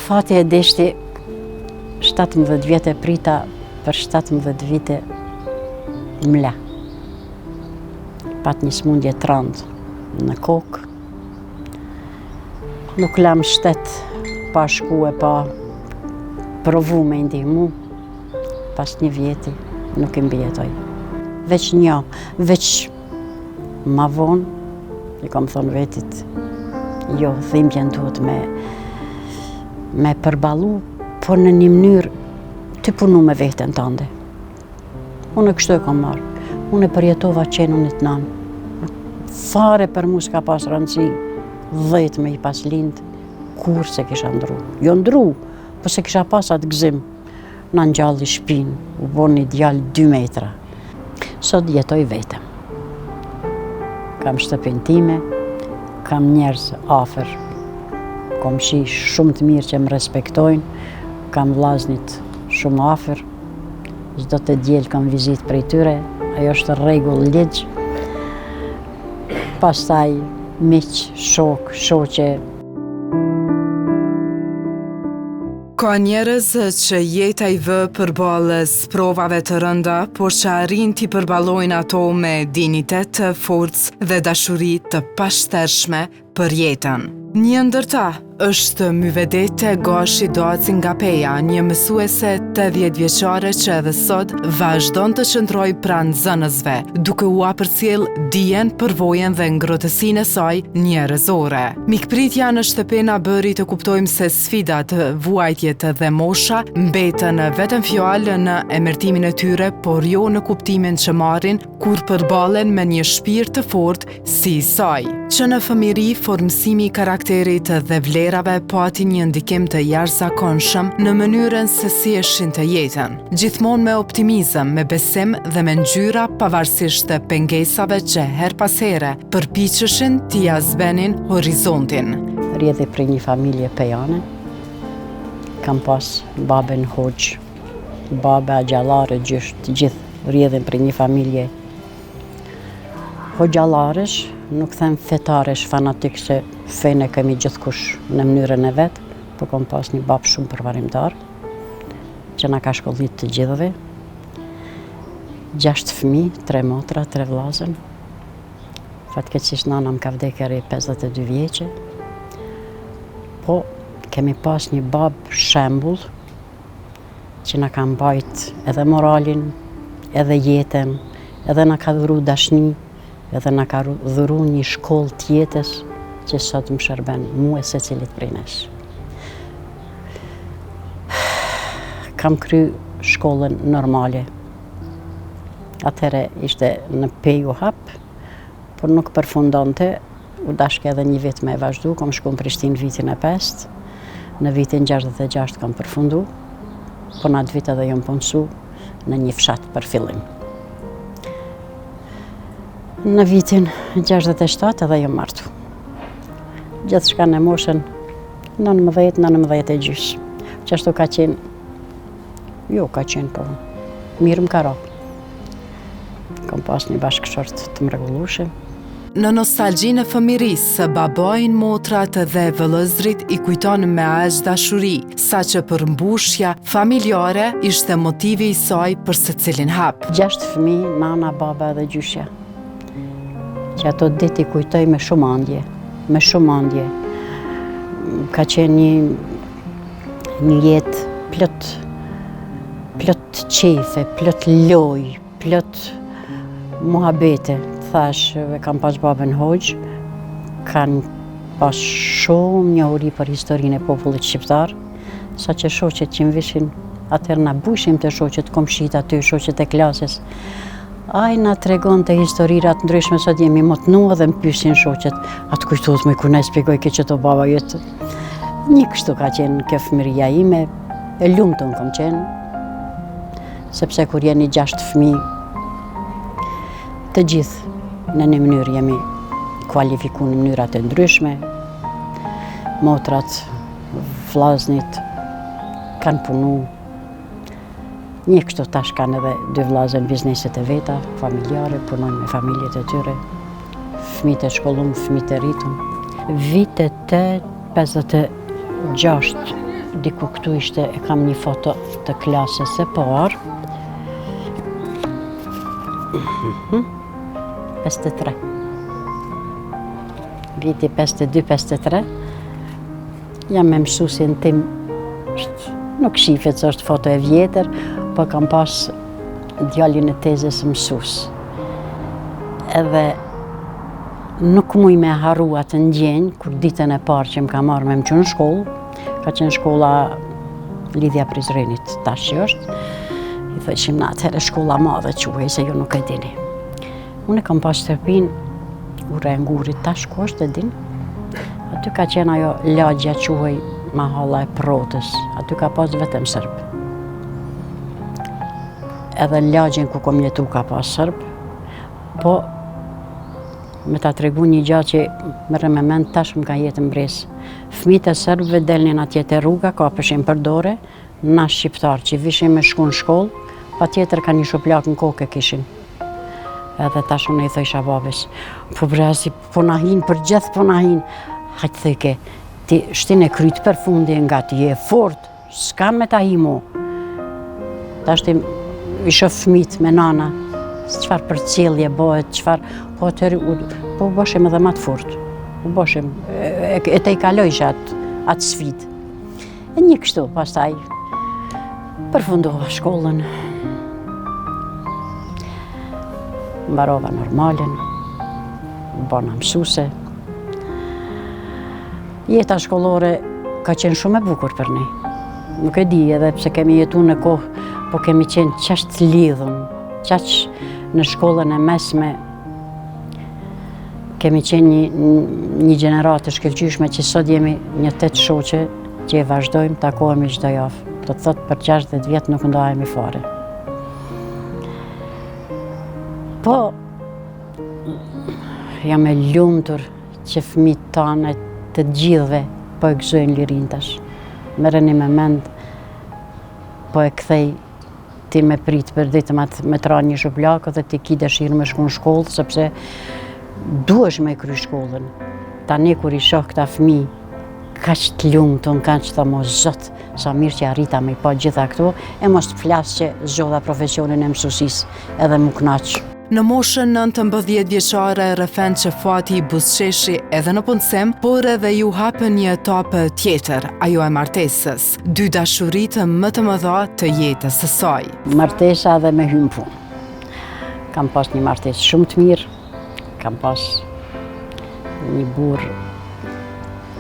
Fati e deshti 17 vjet e prita për 17 vite m'la. Pat një smundje t'randë në kokë. Nuk lamë shtet pa shku e pa provu me i ndihmu. Pas një vjeti nuk i mbijetoi. Veç një, veç ma vonë, i kam thonë vetit, jo, dhimbjen duhet me, me përballu, por në një mënyrë të punu me veten tande. Unë kështu e kam marrë. Unë e përjetova qenunit nanë. Fare për mu s'ka pas rëndësi, dhetë me i pas lindë, kurrë s'e kisha ndru. Jo ndru, po s'e kisha pas atë gëzim. Na ngjalli shpinë, u bo një djalë dy metra. Sot jetoj vetëm. Kam shtëpinë time, kam njerëz afër, komshi shumë të mirë që më respektojnë, kam vllaznit shumë afër, çdo të diel kam vizitë prej tyre, ajo është rregull ligj. Pastaj miq, shokë, shoqe, Ka njerëz që jeta i vë përballë sprovave të rënda, por që arrijnë t'i përballojnë ato me dinjitet, forcë dhe dashuri të pashtershme për jetën. Një ndër ta është Myvedete Gashi Daci nga Peja, një mësuese 80 vjeçare që edhe sot vazhdon të qëndrojë pranë nxënësve, duke ua përcjellë dijen, përvojën dhe ngrohtësinë e saj njerëzore. Mikpritja në shtëpi na bëri të kuptojmë se sfidat, vuajtjet dhe mosha mbeten vetëm fjalë në emërtimin e tyre, por jo në kuptimin që marrin kur përballen me një shpirt të fortë si i saj. Që në fëmijëri, formësimi i karakterit dhe vlerave pati një ndikim të jashtëzakonshëm në mënyrën se si e shihte jetën. Gjithmonë me optimizëm, me besim dhe me ngjyra pavarësisht pengesave që herë pas here përpiqeshin t'ia zbehin horizontin. Rrjedhi prej një familje pejane, kam pas babën hoxhë, babë, axhallarë, gjysh, të gjithë rrjedhin prej një familje hoxhallarësh, nuk them fetarësh fanatik se fenë e kemi gjithkush në mënyrën e vet, po kom pas një babë shumë përparimtar, që na ka shkollit të gjithëve. Gjashtë fëmi, tre motra, tre vllazën. Fatkeqësisht nana më ka vdekë e re 52 vjeçe. Po kemi pas një babë shembull, që na ka mbajt edhe moralin, edhe jetën, edhe na ka dhuru dashni, edhe na ka dhuru një shkollë të jetës që sot më shërben mu e secilit prej nesh. Kam kry shkollën normale. Atëherë ishte në Pejë u hap, por nuk përfundonte, U dashke edhe një vit me e vazhdu, kom shku në Prishtinë vitin e pestë, në vitin 66 kam përfundu, po në atë vit edhe jom punësu në një fshat për fillim. Në vitin 67 edhe jom martu. Gjithçka në moshën 19, 19 e gjysë. Qashtu ka qenë, jo ka qenë po, mirë më ka ra. Kam pas një bashkëshort të mrekullueshëm. Në nostalgjinë e fëmijërisë, babain, motrat dhe vëllezërit i kujton me aq dashuri, saqë përmbushja familjare ishte motivi i saj për secilin hap. Gjashtë fëmijë, nana, baba dhe gjyshja. Që ato ditë i kujtoj me shumë andje, me shumë andje. Ka qenë një një jetë plot plot qejfe, plot lojë, plot muhabete. Thash, e kam pas babën hoxhë, kanë pas shumë njohuri për historinë e popullit shqiptar, saqë shoqet që më vishin, atëherë na bujshim te shoqet, komshit aty, shoqet e klasës. Ai na tregonte historira të ndryshme, sot jemi motnu dhe më pysin shoqet, a të kujtohet më kur na i shpjegojke qëto baba jot. Një kështu ka qenë kjo fëmijëria ime, e lumtun kam qenë, sepse kur jeni gjashtë fëmijë, të gjithë në një mënyrë jemi kualifiku në mënyrat e ndryshme, motrat, vllaznit, kanë punu, një kështu tash kanë edhe dy vllazën bizneset e veta, familjare, punojnë me familjet e tyre, fëmijët e shkollum, fëmijët e rritun. Vitet e 56. Diku këtu ishte, e kam një foto të klasës së parë. 53. Viti 52, 53. Jam me mësusin tim, nuk shifet se është foto e vjetër, po kam pas djalin e tezës mësus. Edhe nuk muj me harru atë ndjenjë, kur ditën e parë që më ka marrë me më çu në shkollë, ka qenë shkolla Lidhja e Prizrenit, tash që është, i thojshim na atëherë shkolla madhe quhej, se ju nuk e dini. Unë e kam pas shtëpinë Ura e Ngurit, tash ku është e din. Aty ka qenë ajo lagja quhej Mahalla e Protës, aty ka pas vetëm sërbë. Edhe lagjen ku kom jetu ka pas sërbë, po me ta tregu një gja që merre me mend tash më ka jetë mbresë. Fmijtë e sërbëve delnin atje te rruga, kapeshin për dore, Na shqiptarë që vishim me shku në shkollë, patjetër ka një shuplakë në kokë e kishim. Edhe tash unë i thojsha babës, po bre si po na hinë, për gjithë po na hinë. Hajt thojke, ti shtine kryt për fundi nga ti je fort, s'ka me ta hi mo. Tash ti i shoh fëmijët me nana, çfarë përcjellje bëhet, çfarë, po atëherë po u bëshim edhe ma të fort. U bëshim, e, e tejkalojsha atë, atë sfidë. E një kështu, pastaj, përfundova shkollën, mbarova normalen, bona mësuse. Jeta shkollore ka qenë shumë e bukur për ne. Nuk e di edhe pse kemi jetu në kohë, po kemi qenë qaq të lidhun, qaq në shkollën e mesme, Kemi qenë një, një gjeneratë e shkëlqyeshme që sot jemi një tetë shoqe që e vazhdojmë takohemi çdo javë. Do të thotë për 60 vjet nuk ndahemi fare. Po jam e lumtur që fëmijët tanë të gjithëve po e gëzojnë lirinë tash. Merreni me mend, po e kthej ti me prit për ditë me të ra një shuplakë dhe ti ki dëshirë me shku në shkollë, sepse duhesh me kry shkollën. Tani kur i shoh këta fëmi, kaq të lumtun, kaq të mo zot, sa mirë që arrita me i pa gjitha këto, e mos të flas që zgjodha profesionin e mësusisë edhe m'u knaq. Në moshën 19 vjeçare rrëfen që fati i buzëqeshi edhe në punësim, por edhe iu hapë një etapë tjetër, ajo e martesës. Dy dashuritë më të mëdha të jetës së saj. Martesa dhe me hy në punë. Kam pas një martesë shumë të mirë, kam pas një burrë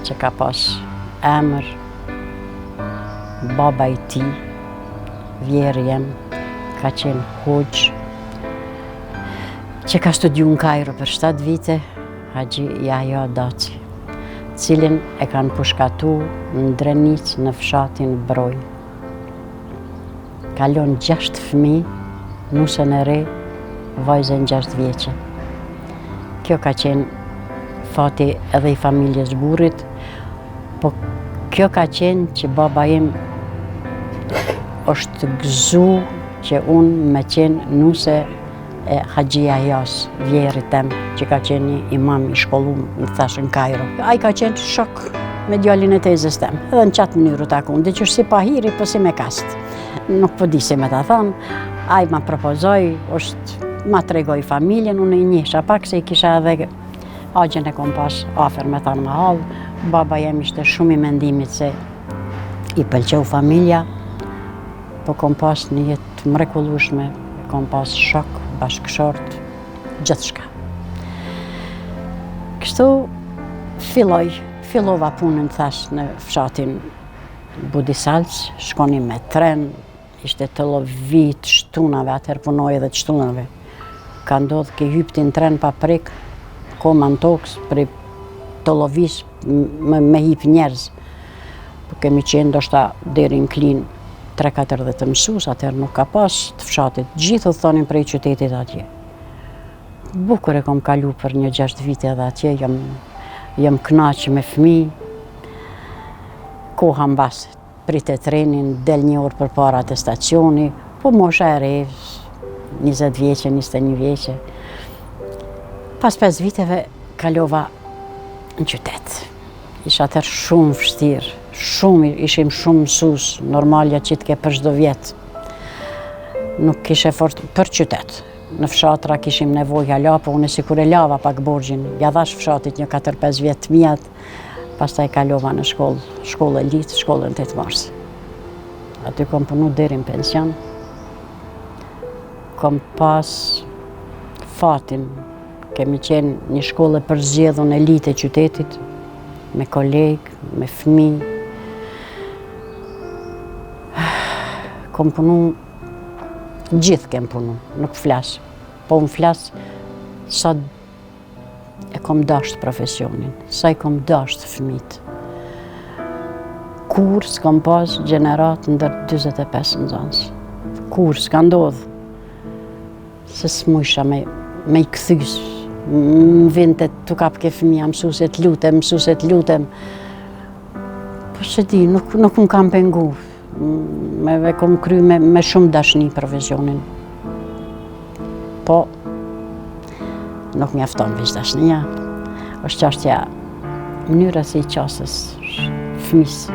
që ka pas emër, baba i tij, vjehrri jem, ka qenë hoxhë, që ka studiu në Kajro për 7 vite, Haxhi Jahja Daci, cilin e kanë pushkatu në Drenicë në fshatin Broj. Ka lon 6 fëmi, nusen e re, vajzën 6 vjeçe. Kjo ka qenë fati edhe i familjes burrit, po kjo ka qenë që baba im është gëzu që unë me qenë nuse e Haxhi Jahjas, vjehrrit tem, që ka qenë një imam i shkollum, më thashë në Kajro. Ai ka qenë shok me djalin e tezës tem, edhe në qatë mënyrë u takun, diqysh si pahiri, po si me kast. Nuk po di si me ta thanë, ai ma propozoi, është, ma tregoi familjen, unë i njihsha pak se i kisha edhe axhën e kom pas afër me thanë mahallë, baba jem ishte shumë i mendimit se i pëlqeu familja, Po kom pas një jetë të mrekullueshme, kom pas shok, bashkëshort, gjithçka. Kështu filloj, fillova punën thash në fshatin Budisalc, shkonim me tren, ishte tollovi të shtunave, atëherë punoj edhe të shtunave. Ka ndodhë ke hyp ti në tren pa prek, koma në tokë, prej tollovisë me, me hip njerëz. Po kemi qenë ndoshta deri në Klinë 3-40 mësues, atëherë nuk ka pas të fshatit, gjithë udhëtonin prej qytetit atje. Bukur e kom kalu për një 6 vite edhe atje, jam, jam knaqë me fmi, koha mbas prite trenin, del një orë përpara te stacioni, po mosha e re, 20 vjeçe, 21 vjeçe. Pas 5 viteve kalova në qytet. Isha atëherë shumë vështirë, Shumë, ishim shumë mësus, normalja që të ke për çdo vjet. Nuk kishe fort për qytet. Në fshatra kishim nevojë hala, po unë sikur e lava pak borxhin, ja dhash fshatit një 4-5 vjet të mijat, pastaj kalova në shkollë, shkollë elitë, shkollën 8 mars. Aty kom punu deri në pension, kom pas fatin, kemi qenë një shkollë e përzgjedhun elitë e qytetit, me kolegë, me fmi. Kom punu, gjithë kem punu, nuk flas, po unë flas sa e kom dasht profesionin, sa i kom dasht fmit. Kurrë s'kom pas gjeneratë ndër 45 nxënës. Kurrë s'ka ndodhë. Se s'mujsha me, me i kthy. Më vinte t'u kapke fëmija, mësuse të lutem, mësuse të lutem. Po s'e di, nuk, nuk më kam pengu. Me e kom kry me, me shumë dashni profesionin. Po, nuk mjafton veç dashnia. është çashtja mënyra si i qasesh fëmis.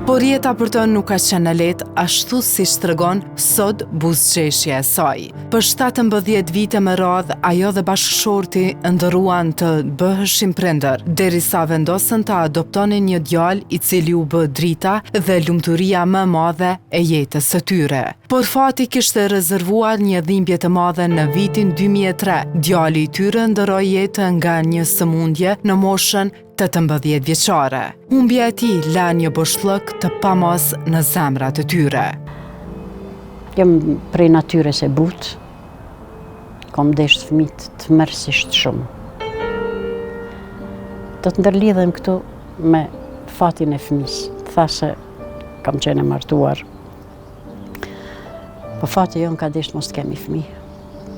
Por jeta për të nuk ka qenë e lehtë ashtu siç tregon sot buzëqeshja e saj. Për 17 vite me radhë, ajo dhe bashkëshorti ëndërruan të bëheshin prindër, derisa vendosën të adoptonin një djalë i cili u bë drita dhe lumturia më e madhe e jetës së tyre. Por fati kishte rezervuar një dhimbje të madhe në vitin 2003. Djali i tyre ndërroi jetë nga një sëmundje në moshën 18 vjeçare. Humbja e tij la një boshllëk të pamasë në zemrat e tyre. Jam prej natyrës e butë, kom desht fëmijët tmerrsisht shumë. Do të ndërlidhem këtu me fatin e fëmisë. Tha se kam qenë e martuar. Po fati jonë ka desht mos të kemi fëmi,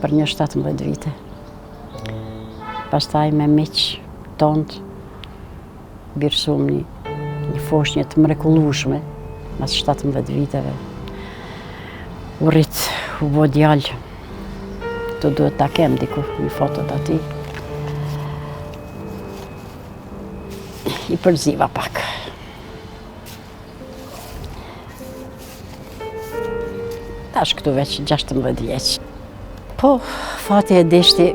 për një 17 vite. Pastaj me miq tonë, birësum një, një foshnje të mrekullushme, mas 17 viteve. U rrit, u bo djalë, të duhet ta kem diku një foto të atij. I përziva pak. Tash këtu veç 16 vjeç. Po, fati e deshti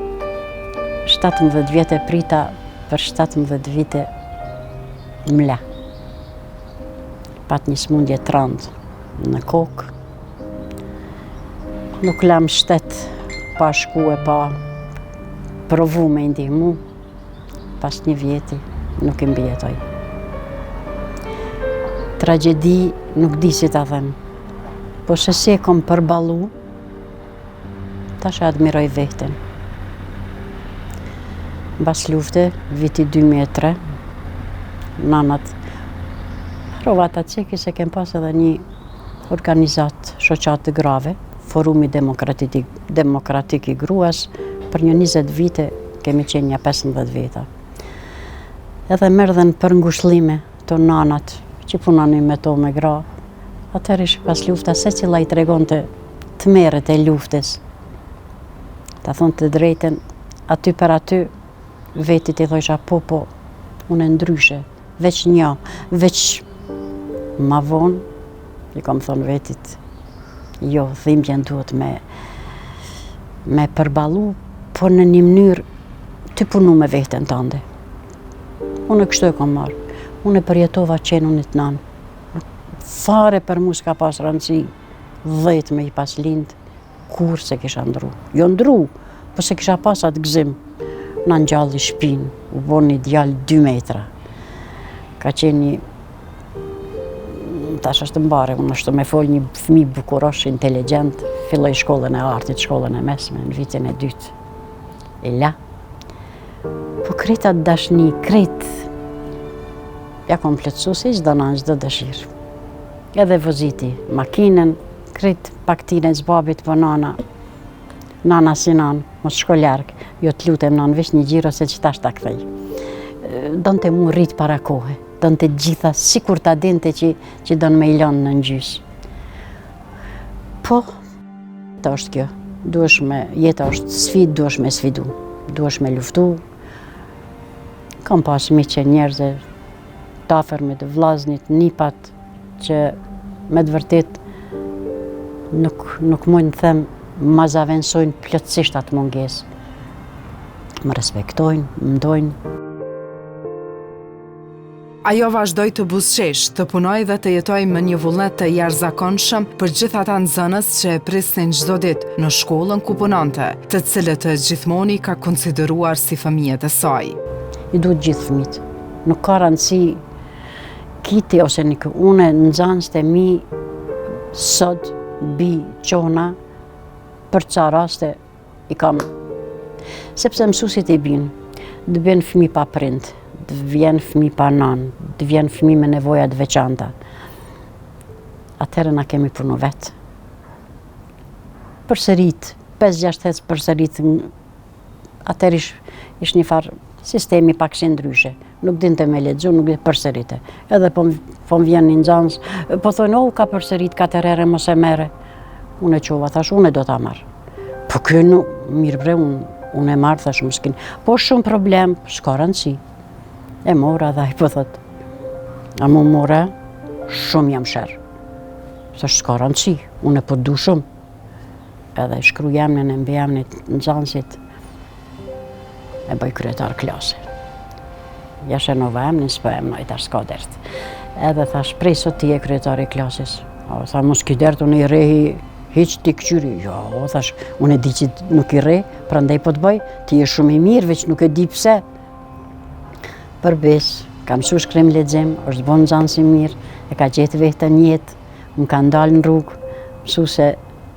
17 vjet e prita për 17 vite m'la. Pat një smundje të randë në kokë. Nuk lam shtet pa shku e pa provu me i ndihmu. Pas një vjeti nuk i mbijetoi. Tragjedi nuk di si ta them. Po se si e kom përballu, tash e admiroj veten. Mbas lufte, viti 2003, nanat, harrova ta ceki se kem pas edhe një organizatë, shoqatë të grave, Forumi Demokratik, Demokratik i Gruas, për një 20 vite, kemi qenë një 15 veta. Edhe m'erdhën për ngushllime të nanat që punonin me to me gra, atëherë ish pas lufta, secila i tregonte tmerret e luftës. Ta them të drejtën, aty për aty, vetit i thojsha, po, po, unë ndryshe, veç një, veç ma vonë, i kom thonë vetit, jo, dhimbjen duhet me, me përballu, po në një mënyrë të punu me veten tande. Unë kështu e kom marrë. Unë e përjetova qenunit nanë. Fare për mu s'ka pas rëndësi, dhetë me i pas lindë, Kurrë s'e kisha ndru. Jo ndru, po s'e kisha pas atë gëzim. Na ngjalli shpinë, u bo një djalë 2 metra. Ka qenë një... Tash është mbare, unë është me folë një fëmi bukurosh, inteligjent, filloi shkollën e artit, shkollën e mesme, në vitin e dytë. E la. Po krejt atë dashni, krejt, ja kom plotësu si çdo nanë, çdo dëshirë. Edhe voziti makinën, Krejt paktinës babit po nana, nana si nanë, mos shko larg, jo të lutem nanë, veç një xhiro se qetash ta kthej. Donte m'u rrit para kohe, donte gjitha, sikur ta dinte që, që don me i lonë në gjysë. Po, ta është kjo, duhesh me, jeta është sfidë, duhesh me sfidu, duhesh me luftu. Kam pas miq e njerëz. t'afërmit, vllaznit, nipat, që me të vërtet nuk, nuk mund të them ma zavensojnë plotësisht atë mungesë. Më respektojnë, më dojnë. Ajo vazhdoi të buzëqeshë, të punojë dhe të jetojë me një vullnet të jashtëzakonshëm për gjithë ata nxënës që e prisnin çdo ditë në shkollën ku punonte, të cilët gjithmonë i ka konsideruar si fëmijët e saj. I du të gjithë fëmijët. Nuk ka rëndësi kiti ose një une nxënësit e mi sot bi qona për ca raste i kam sepse mësusit i bin të vjen fëmi pa prind të vjen fëmi pa nanë të vjen fëmi me nevoja të veçanta atëherë na kemi punu vetë përsërit 5-6 herë përsërit Atëherë ish, ish një farë sistemi pak si ndryshe. Nuk dinte me lexu, nuk dinte përsërite. Edhe po, po më vjen një nxanës, po thonë, o, ka përsërit katër herë, mos e merre. Unë e çova, thash, unë do ta marr. Po ky nuk, mirë bre, unë, unë e marr, thash, mos kini. Po shumë problem, s'ka rëndësi. E mora dhe ai po thot, a mu more, shumë jam sherr. Thash, s'ka rëndësi, unë e po du shumë. Edhe shkruj emnin e mbiemnin e nxanësit, e bëj kryetar klase. Ja shënova emnin, s'po emnoj, tash s'ka dert. Edhe thash, prej sot ti je kryetar i klasës. O, tha, mos ki dert, unë i rrehi, hiq ti këqyri. Jo, thash, unë e di që nuk i rreh, prandaj po të bëj, ti je shumë i mirë, veç nuk e di pse. Për besë, ka mësu shkrim lexim, është bo nxanës i mirë, e ka gjetë veten n'jetë, Më ka ndalë në rrugë, mësuse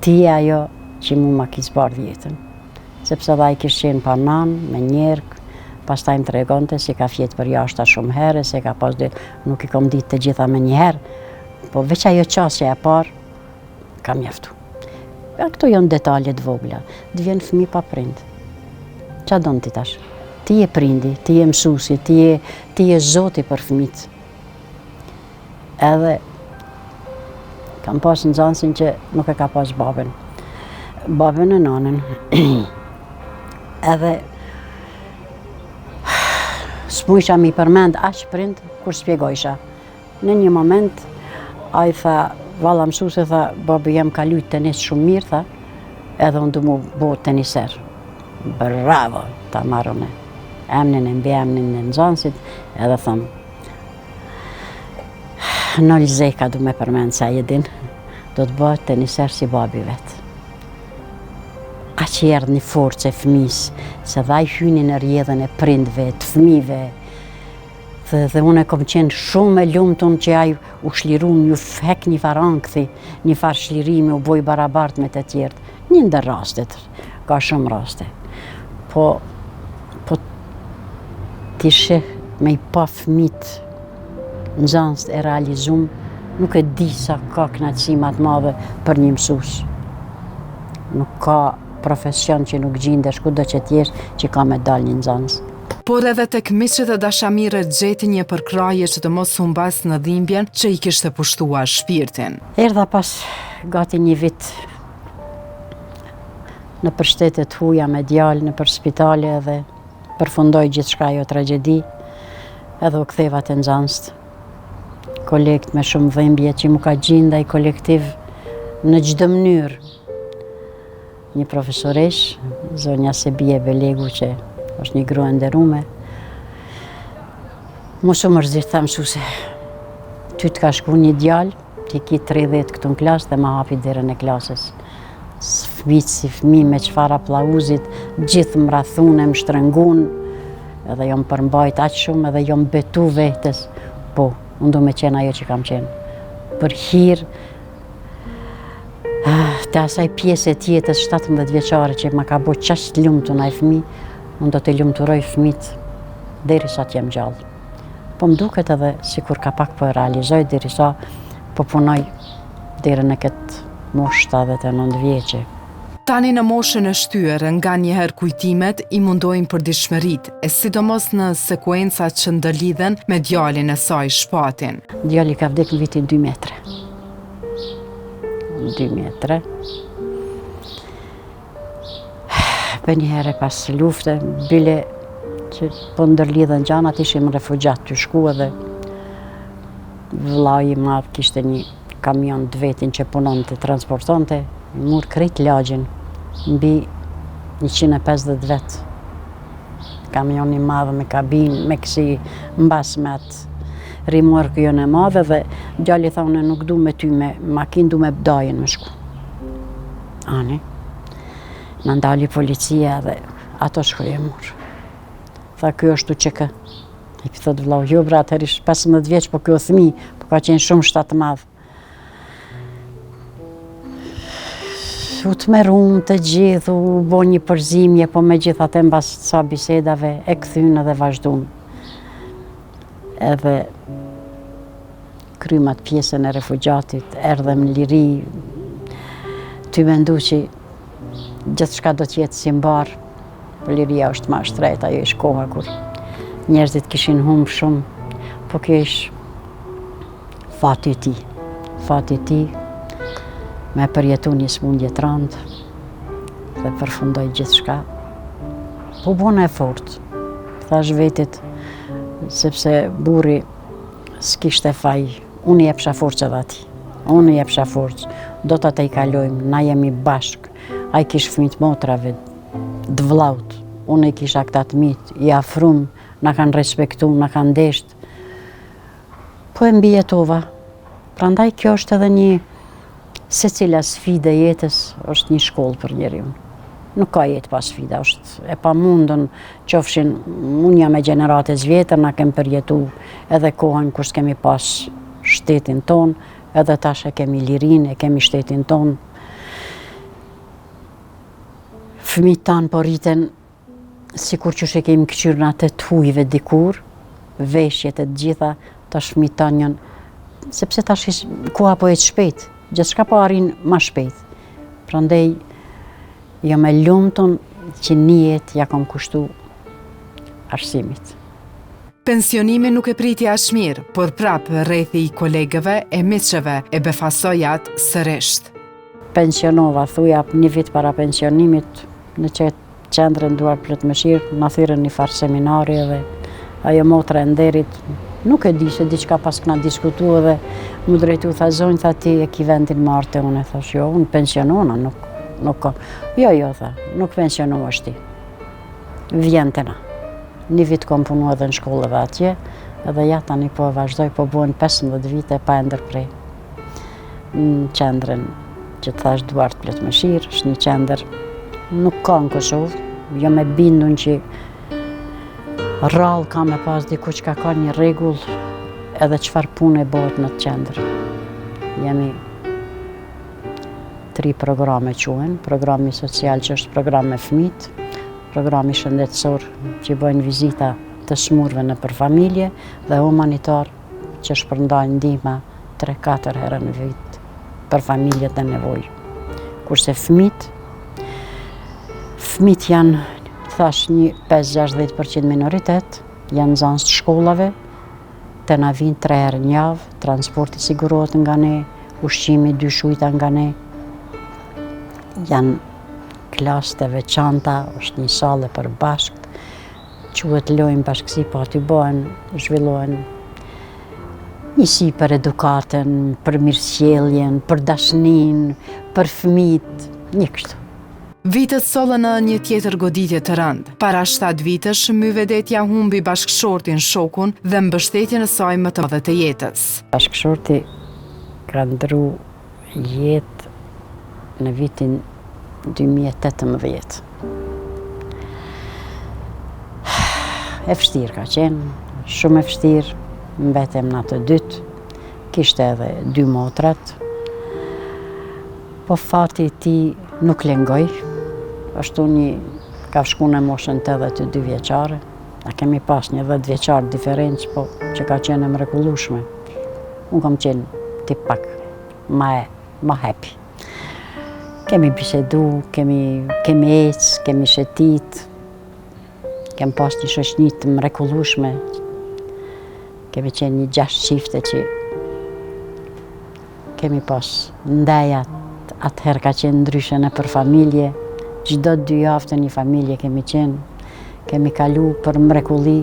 ti je ajo që mu ma ki zbardh jetën. Sepse dhe ai kish qenë pa nanë, me njerkë, pastaj më tregonte si ka fjetë përjashta shumë herë, se ka pas dhe nuk i kom ditë të gjitha menjëherë, po veç ajo qasja e parë, ka mjaftu. Ja, këto janë detale të vogla, të vjen fëmi pa prind. Ça don ti tash? Ti je prindi, ti je mësusi, ti je, ti je zoti për fëmijët. Edhe kam pas nxanësin që nuk e ka pas babën. Babën e nanën. Edhe s'mujsha mi përmend aq prind kur spjegojsha. Në një moment, ai tha, valla mësuse, tha, babi jem ka lujt tenis shumë mirë, tha, edhe unë du mu bo teniser. Bravo, ta marr unë. Emnin e mbiemnin e nxanësit, edhe thëmë, Nol Zeka du me përmend se ai e din, do të bëhet teniser si babi vet. Aq i erdh një forcë e fëmis, se dhe ai hyni në rrjedhën e prindve, të fëmive, dhe, dhe unë e kom qenë shumë e lumtun që ai u shliru, iu hek një farë ankthi, një farë shlirimi, u bo i barabart me të tjerët. Një ndër rastet, ka shumë raste. Po, po t'i sheh me i pa fmit nxanësit e realizum, nuk e di sa ka knaqësi ma të madhe për një mësus. Nuk ka profesion që nuk gjindesh kudo që t'jesh që ka me dalë një nxanës. Por edhe tek miqtë e dashamirët gjeti një përkrahje që të mos humbasë në dhimbjen që i kishte pushtuar shpirtin. Erdha pas gati një vit nëpër shtete të huja me djalë, nëpër spitale edhe përfundoi gjithçka ajo tragjedi, edhe u ktheva te nxanësit, kolegët me shumë dhimbje që m'u ka gjind ai kolektiv në çdo mënyrë. Një profesoreshë, zonja Sebije Belegu që është një grua e nderume, mos u mërzit, tha mësuse, ty të ka shku një djalë, ti ki 30 këtu në klasë dhe ma hapi derën e klasës. Fëmijët si fëmijë me çfarë aplauzit, gjithë më rrathun e më shtrëngun, edhe jom përmbajt aq shumë edhe jom betu vehtes, po, unë du me qenë ajo që kam qenë. Për hir ah, të asaj pjese të jetës 17 vjeçare që ma ka bo qaq të lumtun ai fëmi, unë do t'i lumturoj fëmijët derisa të jem gjallë. Po më duket edhe sikur ka pak po e realizoj derisa po punoj deri në këtë moshë 79 vjeçe. Tani në moshën e shtyrë, nganjëherë kujtimet i mundojnë përditshmëritë, e sidomos në sekuenca që ndërlidhen me djalin e saj Shpatin. Djali ka vdek në vitin 2003. 2003. Përnjëherë pas lufte, bile që po ndërlidhen gjanat, ishim refugjat të shku edhe. Vëllai i madh kishte një kamion të vetin që punonte, transportonte, i mur krejt lagjen, mbi 150 vetë. Kamion i madh me kabinë, me kësi mbas me atë rimorkion e madhe dhe djali tha unë nuk du me ty me makinë, du me dajën me shku. Ani, na ndali policia dhe ato shkoi e mur. Tha, ky është UÇK. I thot vllau, jo bre, atëherë ish 15 vjeç, po ky o thmi, po ka qenë shumë shtatmadh. U tmerrum të gjithë, u bo një përzimje, po megjithatë mbas ca bisedave e kthyn edhe vazhdum. Edhe krym atë pjesën e refugjatit, erdhem në liri, ty mendu që gjithçka do t'jetë si mbarë, Po liria është ma shtrejt, ajo ish koha kur njerëzit kishin humbë shumë, po kjo ish fati i tij. Fati i tij me përjetu një smundje të randë dhe përfundoi gjithçka. Po bona e fort, thash vetit, sepse burri s'kishte faj, unë i jepsha forcë edhe atij. Unë i jepsha forcë, do ta tejkalojmë, na jemi bashkë, Ai kish fëmijë të motrave, të vllaut, unë i kisha këta të mitë, i afrum, na kanë respektu, na kanë desht. Po e mbijetova. Prandaj kjo është edhe një secila sfidë e jetës është një shkollë për njeriun. Nuk ka jetë pa sfida, është e pamundun, qofshin, unë jam e gjeneratës vjetër, na kem përjetu edhe kohën kur s'kemi pas shtetin tonë, edhe tash e kemi lirinë, e kemi shtetin tonë, Fëmijët tanë po rriten sikur qysh e kemi këqyrë na të hujve dikur, veshjet e të gjitha, tash fëmijët tanë janë, sepse tash koha po ecë shpejt, gjithçka po arrin ma shpejt. Prandaj, jam e lumtun që një jetë ja kom kushtu arsimit. Pensionimin nuk e priti aq mirë, por prapë rrethi i kolegëve e miqve e befasoi atë sërisht. Pensionova, thuja, një vit para pensionimit, në që qendrën Duar Plot Mëshirë, na thirrën një farë seminari edhe ajo motra e nderit, nuk e di se diçka paskna diskutu edhe m'u drejtu, tha zonjë, tha ti e ki vendin marrë te unë, thash, jo, unë pensionona, nuk, nuk ka. Jo, jo, tha, nuk pensionohesh ti, vjen te na. Një vit kom punu edhe në shkollë edhe atje, edhe ja tani po e vazhdoj, po bëhen 15 vite pa e ndërpre. Në qendrën që të thash duart plot mëshirë, është një qendër nuk ka në Kosovë, jam e bindun që rrallë ka me pas diku që ka ka një rregull edhe çfarë pune bëhet në atë qendër. Jemi tri programe quhen, programi social që është program me fmit, programi shëndetësor që bëjnë vizita të smurve nëpër familje dhe humanitar që shpërndajnë ndihma 3-4 herë në vit për familjet në nevojë. Kurse fmit, fmit janë, thash, një 5-60% minoritet, janë nxënës të shkollave, te na vijnë tre herë në javë, transporti sigurohet nga ne, ushqimi dy shujta nga ne, janë klasë të veçanta, është një sallë e përbashkët, quhet lojë n'bashkësi, po aty bëhen, zhvillohen njësi për edukatën, për mirësjelljen, për dashninë, për fëmijët, një kështu. Vitet sollën edhe një tjetër goditje të rëndë. Para 7 vitesh, Myvedetja humbi bashkëshortin, shokun dhe mbështetjen e saj më të madhe të jetës. Bashkëshorti ka ndru jetë në vitin 2018. E vështirë ka qenë, shumë e vështirë, mbetem na të dytë, kishte edhe dy motrat, po fati i tij nuk lëngoi, është një ka shku në moshën 82 vjeçare, na kemi pas një 10 vjeçar diferencë, po që ka qenë e mrekullushme. Unë kam qenë tip pak ma, e, ma happy. Kemi bisedu, kemi, kemi ecë, kemi shetit, kemi pas një shoqni të mrekullushme, kemi qenë një gjashtë çifte që kemi pas ndejat, atëherë ka qenë ndryshe nëpër familje, çdo dy javë te një familje kemi qenë, kemi kalu për mrekulli,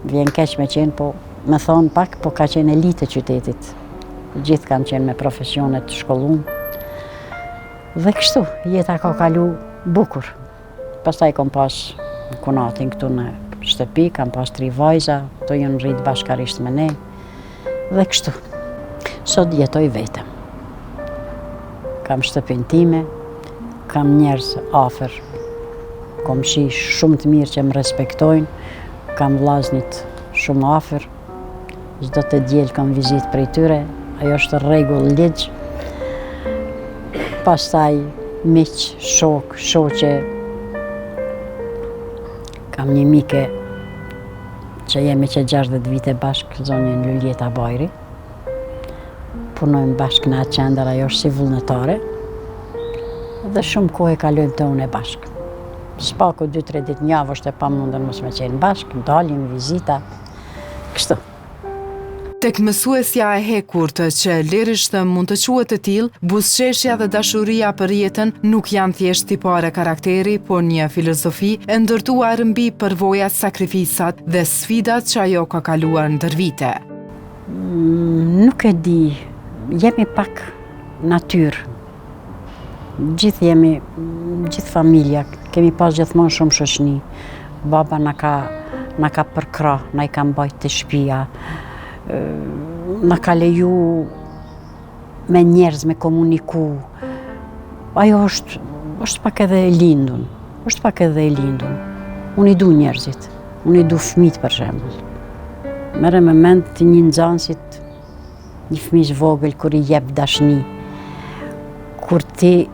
vjen keq me qenë, po. me thonë pak, po ka qenë elitë e qytetit. Gjithë kanë qenë me profesione të shkollum. Dhe kështu, jeta ka kalu bukur. Pastaj kom pas kunatin këtu në shtëpi, kam pas tri vajza, këto janë rritë bashkarisht me ne. Dhe kështu, sot jetoj vetëm. Kam shtëpin time, kam njerëz afër, komshi shumë të mirë që më respektojnë, kam vllaznit shumë afër, çdo të diel kam vizitë prej tyre, ajo është rregull ligj. Pastaj miq, shokë, shoqe, kam një mike që jemi që 60 vite bashkë, zonjën Luljeta Bajri. Punojmë bashkë në atë qendër, ajo është si vullnetare, dhe shumë kohë e kalojmë të une bashkë. S'paku 2-3 ditë n'javë është e pamundën mos me qenë bashkë, dalim, vizita, kështu. Tek mësuesja e hekurt, që lirisht mund të quhet e tillë, buzëqeshja dhe dashuria për jetën nuk janë thjesht tipare karakteri, por një filozofi e ndërtuar mbi përvojat, sakrificat dhe sfidat që ajo ka kaluar ndër vite. Nuk e di, jemi pak natyrë. Gjithë jemi, gjithë familja, kemi pas gjithmonë shumë shoqni. Baba na ka, na ka përkrah, na i ka mbajt te shpia, na ka leju me njerëz me komuniku. Ajo është, është pak edhe e lindun, është pak edhe e lindun. Unë i du njerëzit, unë i du fmijt për shembull. Merre me mend ti një nxansit, një fëmijë vogël kur i jep dashni, kur ti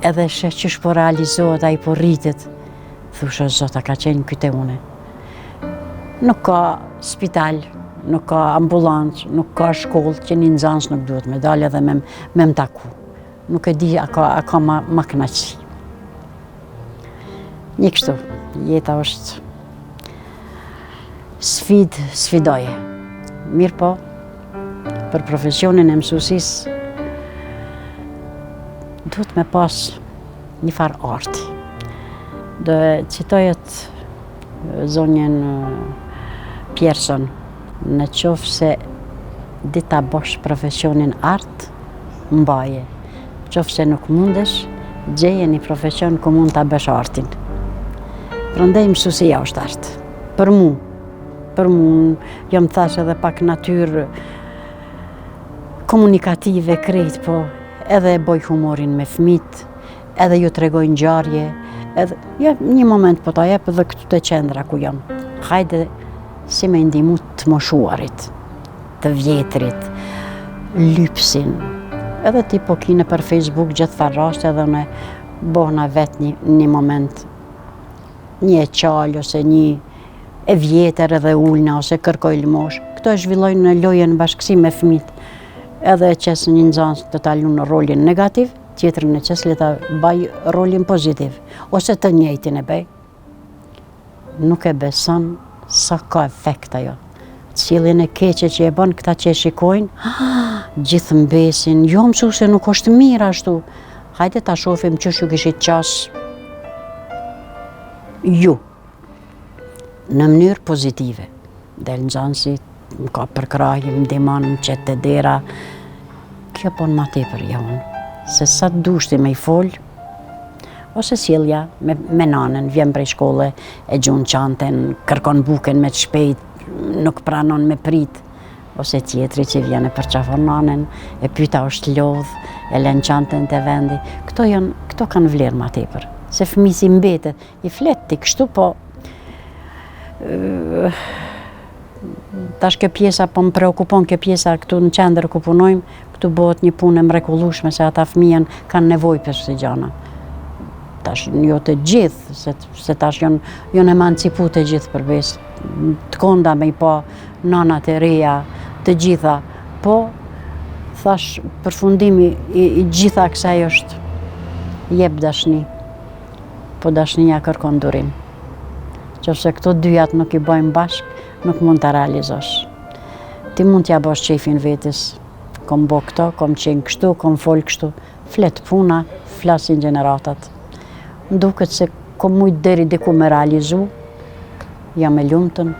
edhe sheh qysh po realizohet, ai po rritet, thush o Zot, a ka qenë ky te une. Nuk ka spital, nuk ka ambulancë, nuk ka shkollë që një nxanës nuk duhet me dalë edhe me, me më taku. Nuk e di a ka, a ka ma, ma kënaqësi. Një kështu, jeta është sfidë, sfidoje. Mirëpo, për profesionin e mësusisë, duhet me pas një farë arti. Do e citoj atë zonjën Pierson, në qoftë se di ta bosh profesionin art, mbaje. Në qoftë se nuk mundesh, gjeje një profesion ku mund ta bësh artin. Prandaj mësusia është art. Për mu, për mu, jam thash edhe pak natyrë komunikative krejt, po edhe e boj humorin me fmit, edhe ju tregoj ngjarje, edhe, ja, një moment po ta jep edhe këtu te qendra ku jam. Hajde si me ndihmu të moshuarit. të vjetrit, lypsin. Edhe ti po ki nëpër Facebook gjithfarë raste edhe unë bohna vetë një, një moment, një e qalë ose një e vjetër edhe ulna ose kërkoj lëmoshë. Këto e zhvilloj në lojën bashkësi me fmit. Edhe e qes një nxanës të ta lun rolin negativ, tjetrin e qes le ta baj rolin pozitiv, ose të njëjtin e bëj. Nuk e beson sa ka efekt ajo. Sjelljen e keqe që e bën këta që e shikojnë, gjithë mbesin, jo mësuse nuk është mirë ashtu. Hajde ta shohim qysh ju kishit qas ju në mënyrë pozitive. Del nxanësi, më ka përkrahje, më ndihmon, më qet te dera. Kjo bon ma tepër jehonë, se sa të dush ti me i fol, ose sjellja me, me nanën, vjen prej shkolle, e gjun çantën, kërkon buken me të shpejt, nuk pranon me prit, ose tjetri që vjen e përqafon nanën, e pyt a është lodh, e len çantën te vendi. Këto janë, këto kanë vlerë ma tepër, se fëmijës i mbetet, i flet ti kështu, po tash kjo pjesa po më preokupon kjo pjesa këtu në qendër ku punojmë, këtu bëhet një punë e mrekullueshme se ata fëmijën kanë nevojë për kësi gjana. Tash jo të gjithë, se, se tash janë janë emancipu të gjithë për besë. Të konda me i pa nanat e reja, të gjitha, po thash përfundimi i, i gjitha kësaj është jep dashni, po dashnia kërkon durim. Qoftë se këto dyjat nuk i bëjmë bashkë, nuk mund ta realizosh. Ti mund t'ja bësh qejfin vetes, kom bo këto, kom qenë kështu, kom fol kështu, flet puna, flasin gjeneratat. Më duket se kom mujt deri diku me realizu, jam e lumtun.